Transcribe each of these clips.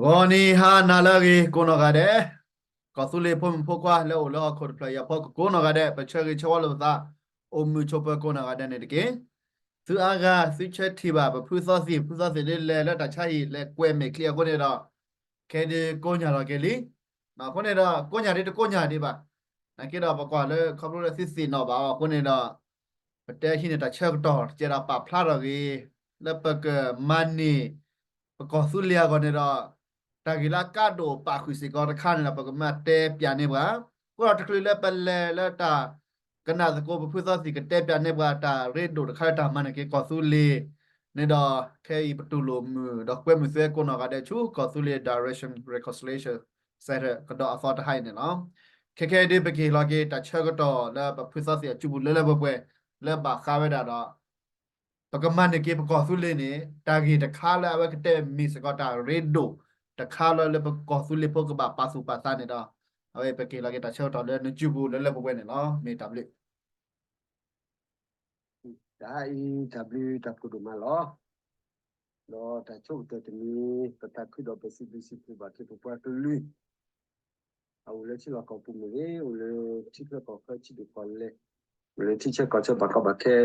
ဂီၤနံၤဟါနၤလၢအဂ့ၤကိးနီၢ်ဂၤဒဲး, ကီၢ်သူလ့ၤဖိမုၣ်ဖိခွါလၢအိၣ်လၢဟီၣ်ခိၣ်တဖျၢၣ်အံၤအဖီခိၣ်ကိးနီၢ်ဂၤဒဲး, ပဆၢဂ့ၤဆၢဝါလိာ်ပသး အိၣ်မုာ်ဆိးပၢၤကိးနီၢ်ဂၤဒဲးန့ၣ်တက့ၢ်. သုအါဂၤသုဆၢထံၣ်ဘၣ် ပဖုသီသံၣ်, ဖုသီသံၣ်ဒ်လဲၣ်လၢတၢ်ဆါဟံၣ်လဲၤကွဲးမဲာ်ချံအဃိန့ၣ်ဒီး ခဲဒုးကိးညၣ်လီၤက့ၤလံ. အဃိန့ၣ်ဒီး ကိးညၣ်ဒ်တကိးညၣ်ဒံးဘၣ်. နာ်က့ဒီးပကွၢ်လၢခီဖျိလၢသုသ့ၣ်နီၣ်ဘၣ်အီၤအဃိန့ၣ်ဒီး ပတဲဟံးန့ၢ်တၢ်ဆၢကတီၢ်တကဲဒီးပာ်ဖျါထီၣ်ဂ့ၤ လၢပကမၤန့ၢ် ပကီၢ်သူလ့ၤအဂီၢ်န့ၣ်ဒီး တၢ်ဂ့ၢ်လၢအကါဒိၣ်ပာ်ဃုာ်စ့ၢ်ကီးတခါန့ၣ်ဒီး ပကမၤတဲပၠးန့ၢ်ပှၤ, အဃိဒီးတချုးလၢပလဲၤလၢတၢ်ကနၣ်သကိး ပဖုသီသံၣ်ကတဲပၠးန့ၢ်ပှၤ တၢ်ရ့ဒိၣ်တခါလၢတၢ်မၤန့ၢ်က့ၤကီၢ်သူလ့ၤန့ၣ်ဒီး ခဲအံၤပတူၢ်လိာ်မုာ်ဒီးကွဲမုာ်သုကိးနီၢ်ဂၤဒဲးဆူ ကီၢ်သူလ့ၤ Direction Reconciliation Center ကဒီးအသီတဟါအံၤန့ၣ်လီၤ. ခဲခဲအံၤဒုးပကဟ့ၣ်လီၤက့ၤတၢ်ဆၢကတီၢ်လၢပဖုသီသံၣ်အစုပူၤလၢလၢပှဲၤပှဲၤ လၢဘၣ်ဃးဝဲဒၣ်ဒီး ပကမၤန့ၢ်က့ၤပကီၢ်သူလ့ၤန့ၣ် တၢ်ဂ့ၢ်တခါလၢအဝဲကတဲမ့ၢ်စ့ၢ်ကီးတၢ်ရ့ဒိၣ်တခါလၢ လၢပကီၢ်သူလ့ၤဖိကဘၣ်ပာ်သူၣ်ပာ်သးန့ၣ်ဒီး အဝဲပကဟ့ၣ်လီၤက့ၤတၢ်ဆၢကတီၢ်လၢနစုပူၤလၢလၢပှဲၤပှဲၤန့ၣ်လီၤ. မ့ၢ်တၢ်ဘျုး တၢ်အံၤတၢ်ဘျုးတၢ်ဖှိၣ်ဒိၣ်မးလီၤ. ဒီးတၢ်ဆိကတၢၢ်တမံၤ ပသးခုဒီးပစံးဘျုးစံးဖှိၣ်ဘၣ်က့ၤပပှၤကလုာ် အအိၣ်လၢထံလီၢ်ကီၢ်ပူၤမ့ၢ်ဂ့ၤ, အိၣ်လၢထံချၢကီၢ်ချၢ ထံဒိၣ်ကီၢ်လဲၢ်, အိၣ်လၢထံဆၢကီၢ်ဆၢ ဘၣ်ကီဘၣ်ခဲ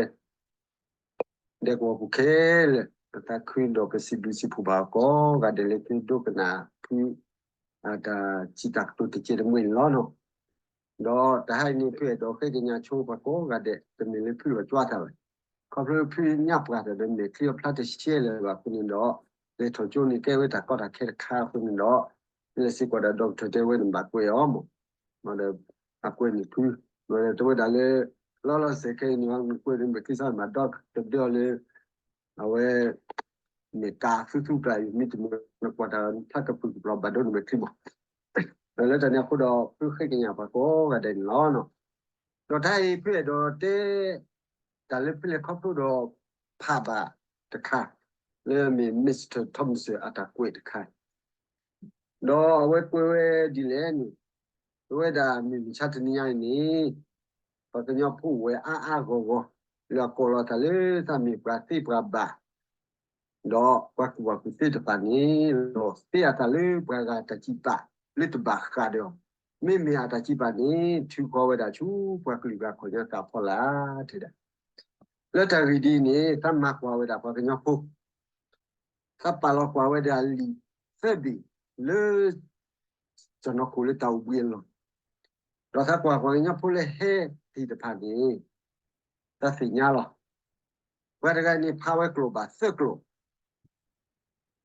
ဒဲကဝီၤပူၤခဲလၢာ်, ပသးခုဒီးပစံးဘျုးစံးဖှိၣ်ဘၣ်အီၤကိးဂၤဒဲးလၢသုဒိကနၣ်ဖု အတၢ်စံးတၢ်ကတိၤတကဲးတမှဲန့ၣ်လီၤ. ဒီးတဟါအံၤန့ၣ် ဖုအဲၣ်ဒိးဃ့ကညးဆိပှၤကိးဂၤဒဲး တမ့ၢ်လၢဖုလီၤကၠွါတၢ်ဘၣ်. ခီဖျိဖုညၣ်ပှၤတၢ်ဒီးမဲာ်ချံအဖျါတရှဲလၢၤဘၣ်အဃိန့ၣ်ဒီး လဲၤထီၣ်ကၠိန့ၣ်ကဲဝဲတၢ်ကီတၢ်ခဲတခါအဃိန့ၣ်ဒီး လဲၤစ့ၢ်ကီးဒီး doctor တဲဝဲန့ၣ်ဘၣ်ကွဲးအီၤမး, ဒီးအကွဲးန့ၣ်ဖု, ဒီးတဲဝဲဒၣ်လၢ လီၤလီၤဆဲးခဲအံၤန့ၣ် နကွဲးန့ၣ်မဲာ်ချံစ့ၢ်မးဒီး တဒၢအီၤလၢ အဝဲ မ့ၢ်ကးသူသူပျၢ်အံၤ မ့တမ့ၢ် နကွၢ်တၢ်ထးကပူၤကပျီၤဘၣ်ဒိန့ၣ်မဲာ်ချံမး, ဒီးလၢတၢ်န့ၣ်အဃိဒီး ဖုဃ့ကညးပှၤကိးဂၤဒဲးန့ၣ်လီၤ. ဒီးတဟါအံၤဖုအဲၣ်ဒိးတဲ တၢ်လၢဖုလဲၤခီဖျိဒီး ဖးဘၣ်တခါ လၢမ့ၢ် Mister Thompson အတၢ်ကွဲးတခါ ဒီးအဝဲကွဲးဝဲဒ်လဲၣ်န့ၣ်, အဝဲဒၣ်မ့ၢ်မုၢ်ဆါတနံၤညါအံၤန့ၣ် ပှၤကညီဖိအိၣ်ဝဲအါအါဂီၢ်ဂီၢ် လၢအကိးလီၤသးလၢသးမ့ၢ်ပှၤသ့ပှၤဘၣ်, ဒီးပှၤကူၣ်ဘၣ်ကူၣ်သ့တဖၣ်န့ၣ် လီၤသ့အသးလၢပှၤဂၤတၢ်စံးပာ်လၢတဘၣ်ဃးဒီးအီၤ, မ့မ့ၢ်အတၢ်စံးပာ်န့ၣ် ထုးဃီၤဝဲဒၣ်ဆူပှၤကလုာ်ဂၤခီၣ်ညါသးဖီလာ် တဲဒၣ် လၢတၢ်ဂ့ၢ်ဒ်အံၤန့ၣ် သးမၤကွၢ်ဝဲဒၣ်ပှၤကညီဖိ သးပာ်လီၤကွၢ်ဝဲဒၣ်လံာ်သၢဘ့ၣ်လၢ စီၢ်နီၤခိၣ်လၢတၢ်အိၣ်ဘှံးအလီၢ်, ဒီးသးကွၢ်ပှၤကညီဖိလၢဟဲသ့ၣ်တဖၣ်န့ၣ် သးသ့ၣ်ညါလီၤ. ပှၤတဂၤန့ၣ်ဖးဝဲကျိာ်ဘၣ်သၢကျိာ်,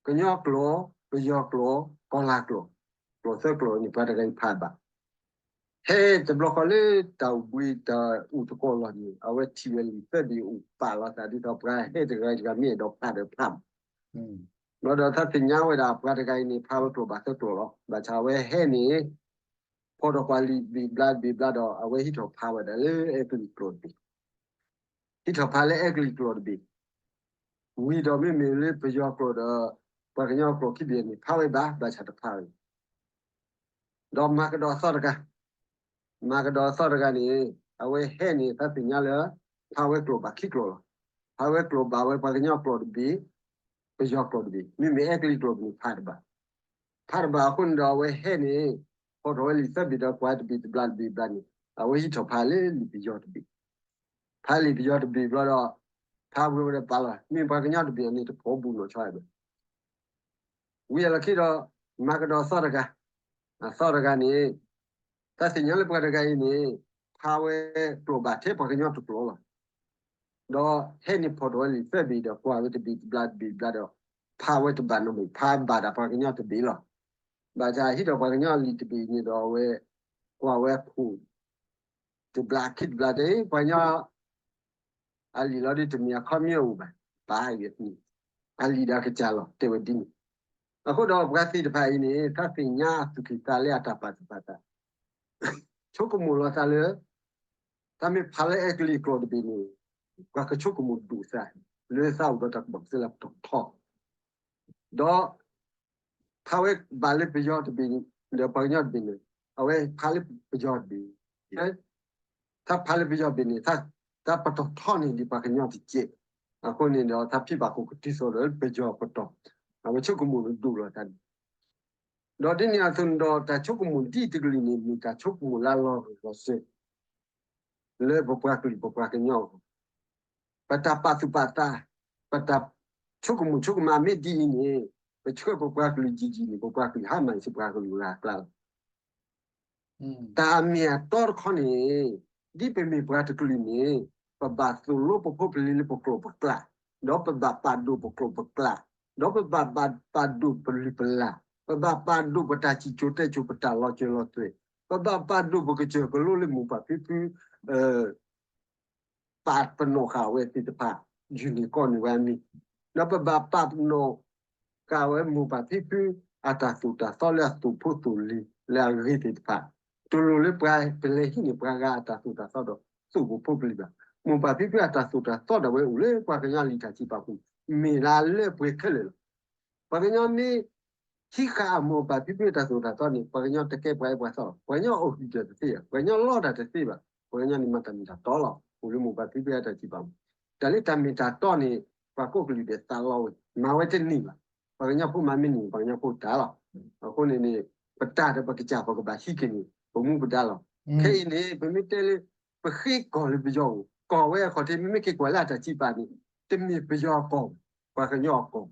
ကညီကျိာ်, ပယီၤကျိာ်, ကီၢ်လၤကျိာ်, ကျိာ်သၢကျိာ်န့ၣ် ပှၤတဂၤအံၤဖးဘၣ် ဟဲတဘျီဃီလၢတၢ်အိၣ်ဘှံးတၢ်အိၣ်သကိးအလီၢ်န့ၣ် အဝဲထံၣ်ဝဲလံာ်သၢဘ့ၣ်အိၣ်ပာ်လီၤသးဒ်သိးပှၤဟဲတဂၤတဂၤမ့ၢ်အဲၣ်ဒိးဖးဒီးဖးမး, ဒီးဒီးသးသ့ၣ်ညါဝဲဒၣ်ပှၤတဂၤအံၤန့ၣ် ဖးဝဲကျိာ်ဘၣ်သၢကျိာ်လီၤ. ဘၣ်ဆၣ်အဝဲဟဲန့ၣ် ဖီၣ်ထီၣ်ကွၢ်လံာ်ဘ့ၣ်ဘျါဘ့ၣ်ဘျါဒီး အဝဲဟံးထီၣ်ဖးဝဲဒၣ်လၢအဲကလံးကျိာ်တဘ့ၣ် ဟံးထီၣ်ဖးလၢအဲကလံးကျိာ်တဘ့ၣ်, ဝံၤဒီးမ့မ့ၢ်လၢပယီၤကျိာ်ဒီး ပှၤကညီကျိာ်ခံဘ့ၣ်န့ၣ် ဖးဝဲဘၣ် ဘၣ်ဆၣ်တဖးဝဲ ဒီးမၤကဒီးအသီတဂၤ, မၤကဒီးအသီတဂၤန့ၣ် အဝဲဟဲန့ၣ် သးသ့ၣ်ညါလၢ ဖးဝဲကျိာ်ဘၣ်ခံကျိာ်လီၤ. ဖးဝဲကျိာ်ဘၣ်ဝဲပှၤကညီကျိာ်တဘ့ၣ်, ပယီၤကျိာ်တဘ့ၣ်, မ့မ့ၢ်အဲကလံးကျိာ်တဘ့ၣ်ဖးတဘၣ်. ဖးတဘၣ်အဃိန့ၣ်ဒီးအဝဲဟဲန့ၣ် ဖီၣ်ထီၣ်ဝဲလံာ်သၢဘ့ၣ်ဒီးကွၢ်တဘ့ၣ်တဘျါတဘ့ၣ်ဘျါန့ၣ် အဝဲဟံးထီၣ်ဖးလၢလံာ်ပယီၤတဘ့ၣ် ဖးလံာ်ပယီၤတဘ့ၣ်ဘျီဒီး ဖးဝံၤဝဲဒီးပာ်လီၤ မ့ၢ်ပှၤကညီတဘ့ၣ်အန့ၣ်တဖိးဘူးနီၢ်ဆီဘၣ်. ဝံၤအလီၢ်ခံဒီး မၤကဒီးအသီတဂၤ, အသီတဂၤန့ၣ် သးသ့ၣ်ညါလၢပှၤတဂၤအံၤန့ၣ် ဖးဝဲကျိာ်ဘၣ်ထဲပှၤကညီတကျိာ်လီၤ. ဒီးဟဲန့ၣ်ဖီၣ်ထီၣ်ဝဲလံာ်သၢဘ့ၣ်ဒီးကွၢ်ဝဲတဘ့ၣ်တဘျါတဘ့ၣ်ဘျါဒီး ဖးဝဲတဘၣ်နီတဘ့ၣ် ဖးဘၣ်ဒၣ်ပှၤကညီတဘ့ၣ်လီၤ. ဘၣ်ဆၣ်ဟံးထီၣ်ပှၤကညီလံာ်တဘ့ၣ်န့ၣ်ဒီးအဝဲ ကွၢ်ဝဲခိၣ် တဘျါခံတဘျါတဲ ပှၤကညီ အလံာ်လီၤဒ်တမ့ၢ်အခီပညီအိၣ်ဘၣ်, ပာ်အံၤအန့ၣ် အလံာ်ဒီးအကစၢ်လီၤ တဲဝဲဒ်န့ၣ်. အဃိဒီးပှၤသ့ၣ်တဖၣ်အံၤန့ၣ် သးသ့ၣ်ညါအသူၣ်ကံၢ်သးလဲအတၢ်ပာ်သူၣ်ပာ်သး ဆိကမိၣ်လီၤသးလၢ တၢ်မ့ၢ်ဖးလၢအဲကလံးကျိာ်တဘ့ၣ်န့ၣ် ပှၤကဆိကမိၣ်ဒိၣ်သး လၢသးအိၣ်ဒီးတၢ်ကူၣ်ဘၣ်ကူၣ်သ့လၢပတီၢ်ထီ ဒီး ဖးဝဲဘၣ်လၢပယီၤတဘ့ၣ် ဒီးပှၤကညီတဘ့ၣ်န့ၣ် အဝဲဖးလၢပယီၤတဘ့ၣ် သးဖးလၢပယီၤတဘ့ၣ်န့ၣ် တၢ်ပတီၢ်ထီန့ၣ်ဒ်ပှၤကညီတကဲး, အဃိန့ၣ်ဒီး တၢ်ဖံးဘၣ်ခိၣ်ကတုၤသိးဒီးပယီၤပတီၢ်, အဝဲဆိကမိၣ်ဒိၣ်လီၤသးန့ၣ် ဒီးဒ်န့ၣ်အသိးန့ၣ်ဒီး တၢ်ဆိကမိၣ်ဒ်တကလုာ်န့ၣ် မ့ၢ်တၢ်ဆိကမိၣ်လၢလီၤဂာ်လီၤစၢၤ လၢပပှၤကလုာ်ပပှၤကညီအဂီၢ်, ပတၢ်ပာ်သူၣ်ပာ်သး, ပတၢ်ဆိကမိၣ်ဆိကမးမ့ၢ်ဒ်အံၤန့ၣ်, ပဆှၢပပှၤကလုာ်ယံာ်ယံာ်န့ၣ် ပပှၤကလုာ်ဟါမၢ်စ့ၢ်ပှၤကလုာ်ဂၤအကျါလီၤ. တၢ်အမ့ၢ်အတီတခီန့ၣ်, ဒ်ပမ့ၢ်ပှၤတကလုာ်န့ၣ်, ပဘၣ်သိၣ်လိပဖိပလံၤလၢပကျိာ်ပကျဲ, ဒီးပဘၣ်ပာ်ဒိၣ်ပကျိာ်ပကျဲ, ဒီးပဘၣ်ပာ်ဒိၣ်ပလုၢ်ပလၢ်, ပဘၣ်ပာ်ဒိၣ်ပတၢ်စံၣ်စိၤတဲစိၤ ပတၢ်လီၤစၢၤလီၤသွဲၣ်, ပဘၣ်ပာ်ဒိၣ်ပကစၢၢ်ကလိလၢမိၢ်ပၢ်ဖံဖု ပာ်ပနီၣ်ဃာ်ဝဲသ့ၣ်တဖၣ်, ယူၢ်န့ၢ်ကိးန့ၢ်ဝဲအမံၤ, ဒီးပဘၣ်ပာ်ပနီၣ်ဃာ်ဝဲမိၢ်ပၢ်ဖံဖု အတၢ်သိၣ်တၢ်သီလၢအသိၣ်ဖိသိၣ်လံၤလၢအဂ့ၤသ့ၣ်တဖၣ်, တလိၣ်လၢပှၤပလဲၤဟံးန့ၢ်ပှၤဂၤအတၢ်သိၣ်တၢ်သီဒီးသိၣ်ပဖိပလံၤဘၣ်. မိၢ်ပၢ်ဖံဖုအတၢ်သိၣ်တၢ်သီဒၣ်ဝဲအိၣ်လၢပှၤကညီလံာ်တၢ်စံးပာ်ပူၤ, မ့ၢ်လၢလၢပှဲၤခဲလၢာ်လီၤ. ပှၤကညီမ့ၢ် ဟံးဃာ်အမိၢ်ပၢ်ဖံဖုအတၢ်သိၣ်တၢ်သီန့ၣ် ပှၤကညီတကဲပှၤအဲၣ်ပှၤသီလီၤ. ပှၤကညီအိၣ်ဟံၣ်တၢ်တသ့ဘၣ်, ပှၤကညီလီတၢ်တသ့ဘၣ်, ပှၤကညီန့ၣ်မၤတၢ်မ့ၢ်တၢ်တီလီၤ. အိၣ်လၢမိၢ်ပၢ်ဖံဖုအတၢ်စံးပာ်ပူၤ, တၢ်လၢတၢ်မ့ၢ်တၢ်တီန့ၣ် ပှၤကိးကလုာ်ဒဲးသးလီဝဲ, မၤဝဲတန့ၢ်ဘၣ်. ပှၤကညီဖိမၤမ့ၢ်န့ၢ် ပှၤကညီဖိတၢ်လီၤ. အဃိန့ၣ်န့ၣ် ပတၢ်ဒီးပကစၢ်ပကဘၣ်ဟံးက့ၤန့ၢ် ပမူပဒါလီၤ. ခဲအံၤန့ၣ် ပမ့ၢ်တဲလၢ ပဃ့ကီၢ်လၢပယီၤအအိၣ်, ကီၢ်ဝဲအခီၣ်ထံး မ့မ့ၢ်က့ၤကွၢ်လၢအတၢ်စံးပာ်န့ၣ် တမ့ၢ်ပယီၤအကီၢ်, ပှၤကညီအကီၢ်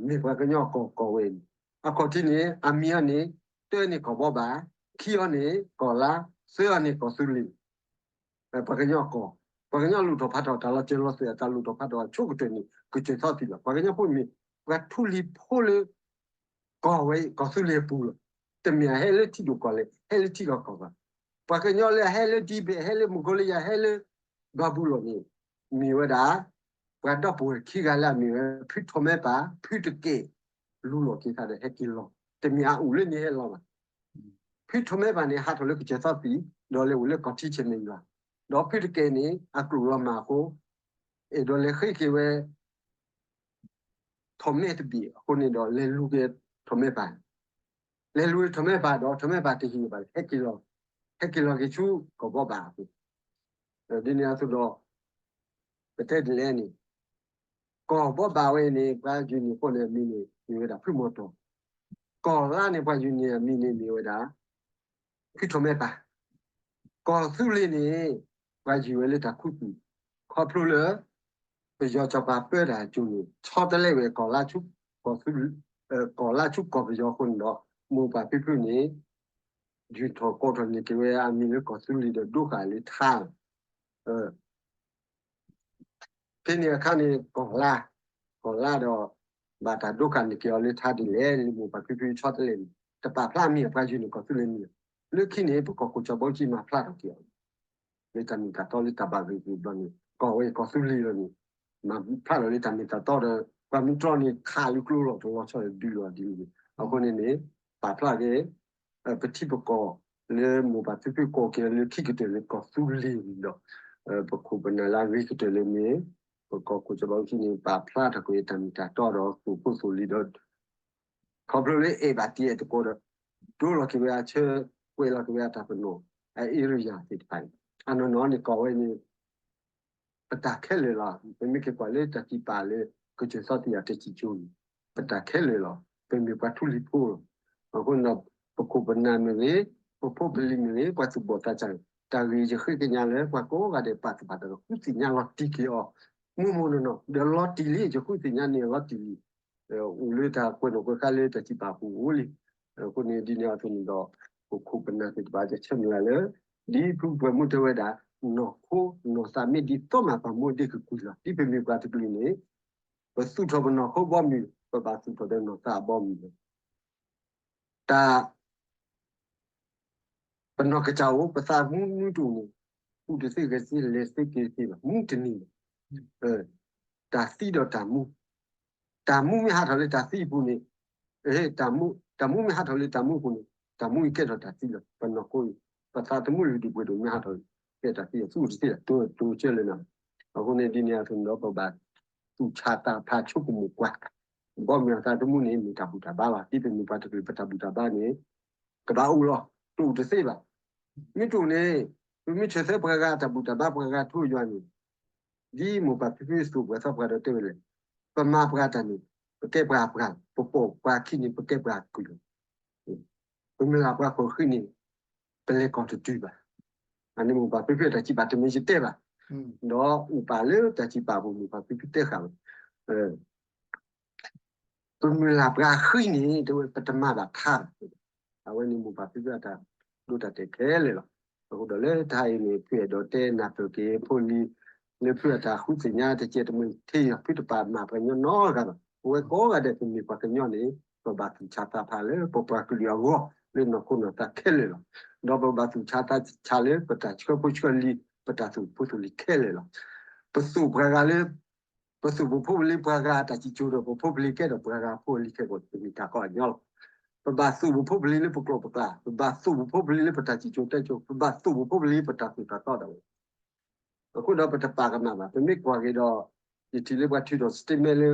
မ့ၢ်ပှၤကညီအကီၢ်ကီၢ်ဝဲန့ၣ်, အခီၣ်ထံးန့ၣ် အမံၤအီၤန့ၣ် တၢန့ၣ်ကီၢ်ဘီဘၣ်, ခံအီၤန့ၣ်ကီၢ်လါ, သၢအီၤန့ၣ်ကီၢ်သူလ့ၤ, ပှၤကညီအကီၢ်, ပှၤကညီလူၤထီၣ်ဖးထီၣ်တၢ်လီၤစၢၤလီၤသွဲၣ် အတၢ်လူၤထီၣ်ဖးထီၣ်အဆိကတၢၢ်န့ၣ် ကစၢၢ်သီသံလီၤ. ပှၤကညီဖိမ့ၢ် ပှၤထူလံၤဖိလၢ ကီၢ်ဝဲအံၤ ကီၢ်သူလ့ၤအပူၤလီၤ. တမ့ၢ်အဟဲလၢထံဒိၣ်ကီၢ်လဲၢ် ဟဲလၢထံလီၢ်ကီၢ်ဘၣ်. ပှၤကညီလၢအဟဲလၢဒံဘ့ၣ် ဟဲလၢမကီလယၤ ဟဲလၢဘၤဘူလိၣ်န့ၣ် မ့ၢ်ဝဲဒၣ် ပှၤဒီပုၢ်ဝဲၢ်ခံဂၤလၢအမ့ၢ်ဝဲ ဖုထီၣ်မဲပၢ် ဖုတကဲး လူလီၤက့ၤခါဒီးဟဲက့ၤလီၤ. တမ့ၢ်အအိၣ်လၢန့ၣ်ဟဲလီၤဘၣ်. ဖုထီၣ်မဲပၢ်န့ၣ် ဟးထီၣ်လၢကစၢၢ်သီသံ ဒီးလဲၤအိၣ်လၢကီၢ်ထံဆဲးမဲာ်ယွၤ, ဒီးဖုတကဲးန့ၣ် အကျိာ်လီၤမၢ်အဃိ အဲၣ်ဒိးလဲၤဃ့က့ၤဝဲ ထီၣ်မဲတဘ့ၣ်အဃိန့ၣ်ဒီး လဲၤလူၤက့ၤထီၣ်မဲပၢ်, လဲၤလူၤက့ၤထီၣ်မဲပၢ်ဒီး ထီၣ်မဲပၢ်တဟ့ၣ်ဘၣ် ဟဲက့ၤလီၤ, ဟဲက့ၤလီၤက့ၤဆူကီၢ်ဘီဘၣ်အပူၤ, ဒ်န့ၣ်အသိးဒီး ပတဲဒ်လဲၣ်န့ၣ် ကီၢ်ဘီဘၣ်ဝဲအံၤန့ၣ် ပှၤယူၢ်န့ၢ်ကိးန့ၢ်အမံၤန့ၣ် မ့ၢ်ဝဲဒၣ်ဖုမီၤတီၤ, ကီၢ်လါန့ၣ် ပှၤယူၢ်န့ၢ်အမံၤန့ၣ် မ့ၢ်ဝဲဒၣ် ဖုထီၣ်မဲပၢ်, ကီၢ်သူလ့ၤန့ၣ် ပှၤယံာ်ဝဲလၢတၢ်ခူသူၣ်, ခီဖျိလၢ ပယီၤစီၤပၤပၢတၢ်အစိၤန့ၣ် ဆီတလဲဝဲ ကီၢ်လါဆူကီၢ်ပယီၤအဃိန့ၣ်ဒီး မိၢ်ပၢ်ဖံဖုန့ၣ် ယုၢ်ထီၣ်ကိးထီၣ်န့ၢ်က့ၤဝဲအမံၤလၢကီၢ်သူလ့ၤဒီးဒိဃာ်လၢထါ ဖဲန့ၣ်အခါန့ၣ် ကီၢ်လါ, ကီၢ်လါဒီး ဘၣ်တၢ်ဒိဃာ်န့ၢ်က့ၤအီၤလၢထါဒ်လဲၣ်န့ၣ် မိၢ်ပၢ်ဖံဖုဆီတလဲန့ၣ် တပာ်ဖျါမံၤအပှၤယုၢ်န့ၢ်ကီၢ်သူလ့ၤန့ၣ်, လၢခံန့ၣ် ပကီၢ်ခိၣ်စီၤဘီကံမၤဖျါထီၣ်က့ၤအီၤ လၢတၢ်မ့ၢ်တၢ်တီလၢတၢ်ဘၣ်ဂ့ၢ်ဂ့ၢ်ဘျီန့ၣ် ကီၢ်ဝဲအံၤကီၢ်သူလ့ၤလီၤန့ၣ် မၤဖျါထီၣ်လၢတၢ်မ့ၢ်တၢ်တီဒီး ပှၤမူတြီန့ၣ် ခးလၢကျိလီၤတလီၤဆီဒီးဒုးလီၤဒ်န့ၣ်, အဃိန့ၣ်န့ၣ် ပာ်ဖျါက့ၤ ပထံပကီၢ်လၢမိၢ်ပၢ်ဖံဖုကိးက့ၤလၢခံကတၢၢ်လၢကီၢ်သူလ့ၤန့ၣ်ဒီး ပခိၣ်ပနၢ်လၢအဂ့ၤကတၢၢ်လၢန့ၣ် ပကီၢ်ခိၣ်စီၤဘီကံန့ၣ် ပာ်ဖျါထီၣ်က့ၤတၢ်မ့ၢ်တၢ်တီဒီးသိၣ်ဖိသိၣ်လံၤဒီး ခီဖျိလၢအဲၣ်ဘၣ်တံၢ်အဲၣ်တကိးဒီး ဒိလီၤက့ၤဝဲအဆၢ ကွဲးလီၤက့ၤဝဲအတၢ်ပနီၣ် အ area သ့ၣ်တဖၣ်န့ၣ် အနီၢ်နီၢ်န့ၣ် ကီၢ်ဝဲန့ၣ် ပတၢ်ခဲလၢာ်လီၤ. ပမ့ၢ်က့ၤကွၢ်လၢတၢ်စံးပာ်လၢ ကစၢၢ်သီသံအတစံးကၠိန့ၣ် ပတၢ်ခဲလၢာ်လီၤ. ပမ့ၢ်ပှၤထူလံၤဖိလီၤ. အဃိန့ၣ်ဒီး ပခိၣ်ပနၢ်မ့ၢ်ဂ့ၤ, ပဖိပလံၤမ့ၢ်ဂ့ၤ, ပှၤသူၣ်ဘီၣ်သးစၢ်န့ၣ် တၢ်ဂ့ၢ်ယဃ့ကညးလၢ ပှၤကိးဂၤဒဲးပာ်သူၣ်ပာ်သးဒီး ဃုသ့ၣ်ညါလီၤတံၢ်က့ၤအီၤ မိၢ်မိၢ်နီၢ်နီၢ် ဒီးလီၤတံၢ်လံ ယဃုသ့ၣ်ညါန့ၣ်လီၤတံၢ်လံ အိၣ်လၢတၢ်ကွဲးနီၣ်ကွဲးဃါလၢတၢ်စံးပာ်အပူၤအိၣ်လံ. အဃိန့ၣ် ဒ်န့ၣ်အသိးန့ၣ်ဒီး ပခိၣ်ပနၢ်သ့ၣ်တဖၣ် ယဆၢမုၢ်လၢ်လၢ ဒ်ဖုပှဲၤမူတဲဝဲဒၣ် နီၢ်ခိနီၢ်သးမ့ၢ်ဒ်သိးမး ပှၤမူဒ့ကကွံာ်လီၤ. ဒ်ပမ့ၢ်ပှၤတကလုာ်န့ၣ် ပသူၣ်ထီၣ်ပနီၢ်ခိဘီမုၢ် ပဘၣ်သူၣ်ထီၣ်ဒီးနီၢ်သးအဘီမုၢ်လီၤ. တၢ် ပနီၢ်ကစၢ်အိၣ် ပသးမူနွံတအိၣ်န့ၣ် ကူၣ်တသ့ဂဲၤတသ့ လဲၤသ့က့ၤတသ့ဘၣ် မူတန့ၢ်ဘၣ်. တၢ်သံဒီးတၢ်မူ, တၢ်မူမ့ၢ်ဟးထီၣ်လၢတၢ်သံအပူၤန့ၣ်, တၢ်မူမ့ၢ်ဟးထီၣ်လၢတၢ်မူအပူၤန့ၣ် တၢ်မူအံၤကဲထီၣ်တၢ်သံလီၤ. ပနီၢ်ခိအံၤ ပသးသမူလုၢ်ဒံးပှဲၤဒိၣ်မ့ၢ်ဟးထီၣ်လၢ ကဲတၢ်သံလီၤ သူၣ်တသ့လီၤ တိတိကဲလၢနၤ. အဃိန့ၣ်ဒ်န့ၣ်အသိးန့ၣ်ဒီး ပဘၣ်သူၣ်ဆးသးဖးဆိကမိၣ်ကွၢ် ဘီမုၢ်အသးသမူန့ၣ် မ့ၢ်တၢ်ဘူၣ်တၢ်ဘါလီၤ. ဒ်ပမ့ၢ်ပှၤတကလုာ် ပတၢ်ဘူၣ်တၢ်ဘါန့ၣ် ကဘၣ်အိၣ်လီၤ. တအိၣ်တသ့ဘၣ်. မ့ၢ်တအိၣ်န့ၣ် ပမ့ၢ်ဆၢၣ်သဲပှၤဂၤတၢ်ဘူၣ်တၢ်ဘါ ပှၤဂၤထိယွၤန့ၣ် ဒ်မိၢ်ပၢ်ဖံဖုသိၣ်ပှဲၤသီပှၤဒီးတဲဝဲလဲၣ်, ပမၤပှၤတၢ်န့ၣ် ပကဲပှၤအပှၤလီၤ. ပပိာ်ပှၤခံန့ၣ် ပကဲပှၤအကုၢ်လီၤ. ပမုၢ်လၢ်ပှၤဃိးဃံန့ၣ် ပလဲၤကီၢ်တတုၤဘၣ်. အန့ၣ်မိၢ်ပၢ်ဖံဖုအတၢ်စံးပာ်တမ့ၢ်ယတဲဘၣ်, ဒီးအိၣ်ပာ်လၢတၢ်စံးပာ်ပူၤမိၢ်ပၢ်ဖံဖုတဲဃာ်လီၤ. ပမုၢ်လၢ်ပှၤဃံန့ၣ် တဲဝဲပတမၤဘၣ်ထါဘၣ်. အဝဲန့ၣ်မိၢ်ပၢ်ဖံဖုအတၢ်ဒိတၢ်တဲာ်ခဲလၢာ်လီၤ. အဃိဒီးလၢတၢ်အံၤန့ၣ် ဖုအဲၣ်ဒိးတဲနၢ်ပၢၢ်က့ၤဖိလံၤ လၢဖုအတၢ်ဃုသ့ၣ်ညါတကဲတမုၢ်ထံၣ် ဖုတပာ်မၤပှၤကညီနီတဂၤဘၣ်. ပဝဲကိးဂၤဒဲး ပမ့ၢ်ပှၤကညီန့ၣ် ပဘၣ်သူၣ်ဆးသးဖးလၢပပှၤကလုာ်အဂီၢ် လၢနီၢ်ခိနီၢ်သးခဲလၢာ်လီၤ. ဒီးပဘၣ်သူၣ်ဆးသးဆးလၢပတၢ်ဆှၢဖိဆှၢလံၤ ပတၢ်သူၣ်ဖိသူၣ်လံၤခဲလၢာ်လီၤ. ပသူၣ်ပှၤဂၤလၢ ပသူၣ်ပဖိပလံၤပှၤဂၤအတၢ်စံၣ်စိၤဒီး ပဖိပလံၤကဲဒီးပှၤဂၤဖိအလံၤခဲကိာ် ပမ့ၢ်တၢ်ကီအညီလီၤ. ပဘၣ်သူၣ်ပဖိပလံၤလၢပကျိာ်ပကျါ, ပဘၣ်သူၣ်ပဖိပလံၤလၢပတၢ်စံၣ်စိၤတဲစိၤ, ပဘၣ်သူၣ်ပဖိပလံၤလၢပတၢ်သိၣ်တၢ်သီဒၣ်ဝဲ. အဃိဒီးပတပာ်ကမၣ်ဘၣ်. ပမ့ၢ်ကွၢ်က့ၤဒီး ယထံၣ်လၢပှၤထုးထီၣ် statement လၢ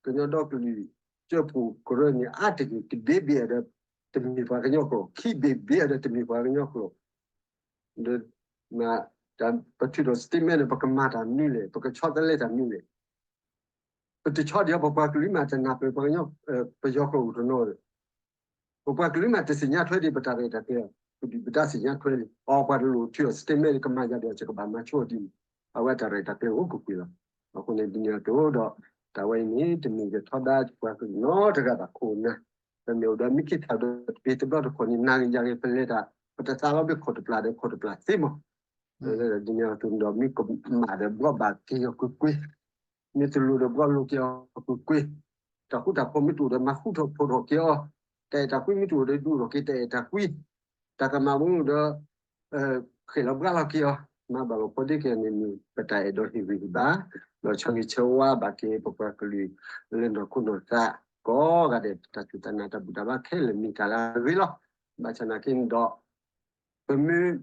ကညီဒီကလုာ်စၢဖှိၣ်ကရၢန့ၣ် အါတက့ၢ်တဘ့ၣ်ဘ့ၣ်အံၤဒီး တမ့ၢ်ပှၤကညီကျိာ်, ခံဘ့ၣ်ဘ့ၣ်အံၤဒီးတမ့ၢ်ပှၤကညီကျိာ် ဒီး ပထုးထီၣ် statement န့ၣ် ပကမၤတၢ်မနုၤလဲၣ်, ပကဆီတလဲတၢ်မနုၤလဲၣ်. ပတဆီဒံးအီၤ ပပှၤကလုာ်မးတနၢ်ပၢၢ်ပှၤကညီ ပယီၤကျိာ်အိၣ်တနီၤဒီး ပပှၤကလုာ်မးတသ့ၣ်ညါထွဲဒံးပတၢ်ရဲၣ်တၢ်ကျဲၤ, ပဒုၣ်ပဒါသ့ၣ်ညါထွဲလံ, အီ ပှၤတလိၣ်ထုးအီၤ statement န့ၣ် ကမၤယၤဒီး ယကဘၣ်မၤဆိဒ်န့ၣ်, အဝဲတၢ်ရဲၣ်တၢ်ကျဲၤအိၣ်ကွ့ၢ်ကွ့ၢ်လီၤ. အဃိန့ၣ် ဒ်န့ၣ်အသိးဒီး တၢ်ဝဲအံၤန့ၣ် တမ့ၢ်ယထီဒါပှၤကလုာ်နီတဂၤဘၣ် ခိၣ်နၢ်, ပမ့ၢ်အိၣ်ဒီးမ့ၢ်က့ၤထီၣ်ဒီးတပ့ၤတဘျီတခီၣ်န့ၣ် နၤဂ့ၤယၤဂ့ၤ ပလဲၤတၢ် ပတသးလီၤဘၣ်ခိၣ်တပျၢ်ဒီးခိၣ်တပျၢ်သ့မး ဒ်န့ၣ်အသိးဒီး မ့ၢ်ကမၣ်ဒီးဘှီဘၣ်က့ၤအီၤကွ့ၢ်ကွ့ၢ်, မ့ၢ်တလိၣ်ဒီးဘှီလိၤက့ၤအီၤကွ့ၢ်ကွ့ၢ်, တၢ်ဃူတၢ်ဖိးမ့ၢ်တအိၣ်ဒီး မၤဃူထီၣ်ဖိးထီၣ်က့ၤအီၤ, တၢ်အဲၣ်တၢ်ကွံမ့ၢ်တအိၣ်ဒီး ဒုးအိၣ်ထီၣ်က့ၤတၢ်အဲၣ်တၢ်ကွံ, တၢ်ကမၣ်မ့ၢ်အိၣ်ဒီး ဃ့ၣ်လီၤဘှါလီၤက့ၤအီၤ, မၤဘၣ်လီၤဖိးဒ့က့ၤန့ၣ် မ့ၢ်ပတၢ်အဲၣ်ဒိးဟ့ၣ်ဂံၢ်ဟ့ၣ်ဘါ, ဒီးဆၢဂ့ၤဆၢဝါဘၣ်က့ၤပပှၤကလုာ် လၢနီၢ်ခိနီၢ်သး ကိးဂၤဒဲး တၢ်စူၢ်တၢ်နာ်တၢ်ဘူၣ်တၢ်ဘါခဲလၢာ်မ့ၢ်တၢ်လၢအဂ့ၤလီၤ. ဘၣ်ဆၣ်နာ်က့န့ၣ်ဒီး ပမ့ၢ်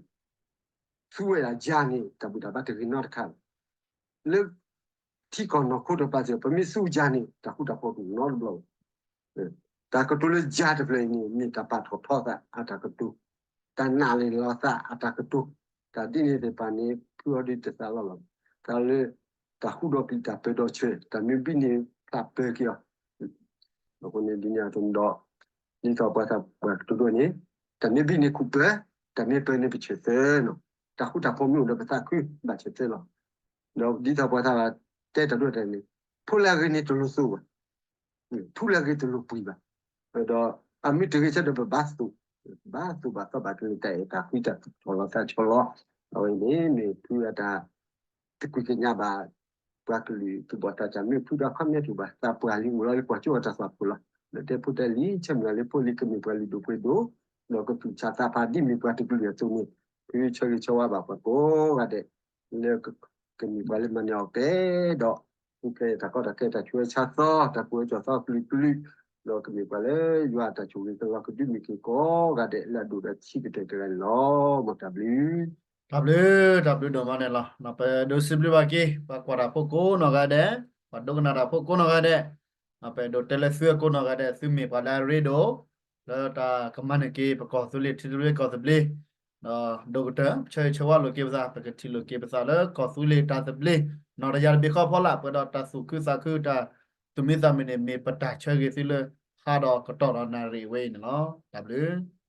သူဝဲဒၣ်ယၤန့ၣ် တၢ်ဘူၣ်တၢ်ဘါတဂ့ၤနီတခါဘၣ်. လၢထံကီၢ်နီၢ်ခိတကပၤစ့ၢ်ကီး ပမ့ၢ်သူယၤန့ၣ် တၢ်ဃူတၢ်ဖိးတအိၣ်နီတဘျီဘၣ်. တၢ်ကတိၤလၢယၤတဖျၢၣ်အံၤန့ၣ် မ့ၢ်တၢ်ပာ်ထီၣ်ထီသးအတၢ်ကတိၤ, တၢ်နာ်လံာ်လီၤသးအတၢ်ကတိၤ, တၢ်ဒ်န့ၣ်သ့ၣ်တဖၣ်န့ၣ် ဖုအီၤဒ်တသးလီၤလီၤ, တၢ်လၢ တၢ်ဃူဒီးကလုၢ်တၢ်ပၢဒီးဆၢ တၢ်မ့ၢ်ဘံၣ်န့ၣ် တၢ်ပၢက့ၤအီၤ. အဃိန့ၣ်ဒ်န့ၣ်အသိးဒီး ဒ်သိးပှၤသးပှၢ်ကတိၤဒိန့ၣ် တၢ်မ့ၢ်ဘံၣ်န့ၣ်ခူၣ်ပၢၤ, တၢ်မ့ၢ်ပၢၤန့ၣ်ပဆၢၣ်သၢနီၤ, တၢ်ဃူတၢ်ဖိးမ့ၢ်အိၣ်ဒီးပသးခုဘၣ်ဆၢၣ်သၢလီၤ. ဒီးဒ်သိးပှၤသးပှၢ်တဲတၢ်ဒိတဲာ်န့ၣ် ဖိလၢအဂ့ၤန့ၣ်တလိၣ်သိးဘၣ်, ထူလၢအဂ့ၤတလိၣ်ပှံၤဘၣ်. ဒီးအမ့ၢ်တဂ့ၤဆၢဒီးပဘၣ်သိၣ်, ဘၣ်သိၣ်ဘၣ်သီဘၣ်ကလုၢ်တၢ်အဲၣ်တၢ်ကွံတၢ်သူၣ်ထီၣ်လီၤသးဆီလီၤ. အဝဲန့ၣ်မ့ၢ်ဖုအတၢ် တကွံာ်ကညးဘၣ် ပှၤကလုာ်သူၣ်ဘီၣ်သးစၢ် မ့ၢ်ဖုဒီးခီမ့ၢ်တူၢ်ဘၣ် သးပှၢ်လံမုၢ်လီၤလၢကွၢ်ကၠိအတၢ်သွၣ်ခိၣ်လီၤ. ဒီးတဲဖိတဲလံၤ ဆၢမုၢ်လၢ်လၢဖိလံၤကမ့ၢ်ပှၤလုၢ်ဒိၣ်ပှ့ၤဒိၣ်, ဒီးကသူၣ်ဆးသးဖးဒ်မ့ၢ်ပှၤတကလုာ်အသိးန့ၣ်, ဖုဆၢဂ့ၤဆၢဝါဘၣ်ပှၤကိးဂၤဒဲး လၢကမ့ၢ်ပှၤလၢမၤန့ၢ်အီၤကဲဒီး ဖုဖဲတၢ်ကီတၢ်ခဲတၢ်ဆိၣ်ဝဲဆါသီ တၢ်ကူၣ်အၢကၠီၣ်သီကလုာ်ကလုာ်, ဒီးကမ့ၢ်ပှၤလၢယွၤအတၢ်ဆိၣ်ဂ့ၤကလီၤကဒုမ့ၢ်က့ၤကိးဂၤဒဲးလၢအဒိၣ်ဒီးဆံးကတၢၢ်တဂၤန့ၣ်လီၤ. မ်တၢ်ဘျုး တၢ်ဘျုး တၢ်ဘျုးဒိၣ်မးန့ၣ်လီၤ. ပအဲၣ်ဒိးစံးဘျုးဘၣ်က့ၤ ပှၤကွၢ်တၢ်ဖိကိးနီၢ်ဂၤဒဲး, ပှၤဒိကနၣ်တၢ်ဖိကိးနီၢ်ဂၤဒဲး, ပအဲၣ်ဒိးတဲလၢသုကိးနီၢ်ဂၤဒဲး သုမ့ၢ်ပှၤလၢအရ့ဒိၣ် လၢတၢ်ကမၤန့ၢ်က့ၤ ပကီၢ်သူလ့ၤထံသဘျ့ကီၢ်သဘျ့, ဒီးဒိၣ်ကတၢၢ် ပဆၢဂ့ၤဆၢဝါလိာ်က့ၤပသး ပကထံၣ်လိာ်က့ၤပသးလၢကီၢ်သူလ့ၤတၢ်သဘျ့ နီၢ်တယၢ်တဘ့ၣ်ဃီဖီလာ် ပှဲၤဒီးတၢ်သူၣ်ခုသးခု တၢ်သူၣ်မံသးမုာ်န့ၣ် မ့ၢ်ပတၢ်ဆၢဂ့ၤသုလၢ ဟါဒီးကတီၢ်ဒီးနၣ်ရံၣ်ဝဲအံၤန့ၣ်လီၤ. တၢ်ဘျုး